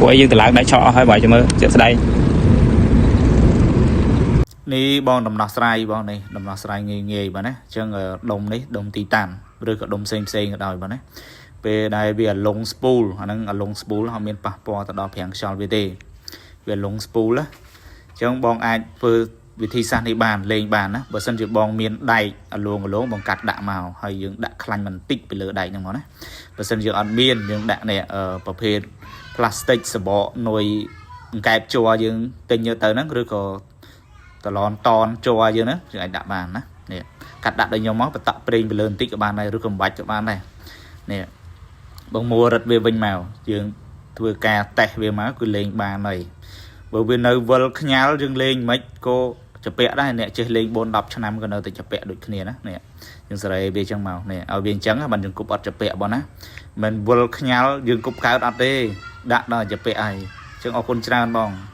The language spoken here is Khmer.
ព្រោះអីយើងតម្លើងដែកឆក់អស់ហើយបើចាំមើលជាក់ស្ដែង នេះបងដំណោះស្រាយបងនេះដំណោះស្រាយងាយងាយបាទណាអញ្ចឹងដុំនេះដុំទីតាំងឬក៏ដុំផ្សេងផ្សេងក៏ដោយបាទណាពេលដែលវាអាលង spool អាហ្នឹងអាលង spool ហើយមានប៉ះពាល់ទៅដល់ប្រាំងខ្យល់វាទេវាលង spool ណាអញ្ចឹងបងអាចធ្វើវិធីសាស្ត្រនេះបានលេងបានណាបើសិនជាបងមានដែកអាលងអាលងបងកាត់ដាក់មកហើយយើងដាក់ខ្លាញ់បន្តិចពីលើដែកហ្នឹងមកណាបើសិនជាអត់មានយើងដាក់នេះប្រភេទផ្លាស្ទិកសបកនុយអង្កែបជ័រយើងទិញយកទៅហ្នឹងឬក៏ តឡនតនជ័រយើងហ្នឹងយើងអាចដាក់បានណានេះកាត់ដាក់ដូចខ្ញុំមកបតក់ប្រេងពីលើបន្តិចក៏បានដែរឬក៏មិនបាច់ក៏បានដែរនេះបងមួរឹតវាវិញមកយើងធ្វើការតេស្តវាមកគឺលេងបានហើយបើវានៅវិលខ្ញាល់យើងលេងមិនក៏ជពាក់ដែរអ្នកចេះលេង4 10ឆ្នាំក៏នៅតែជពាក់ដូចគ្នាណានេះយើងសេរីវាចឹងមកនេះឲ្យវាអញ្ចឹងបានយើងគប់អត់ជពាក់បងណាមិនវិលខ្ញាល់យើងគប់កើតអត់ទេដាក់ដល់ជពាក់ហើយចឹងអរគុណច្រើនបង។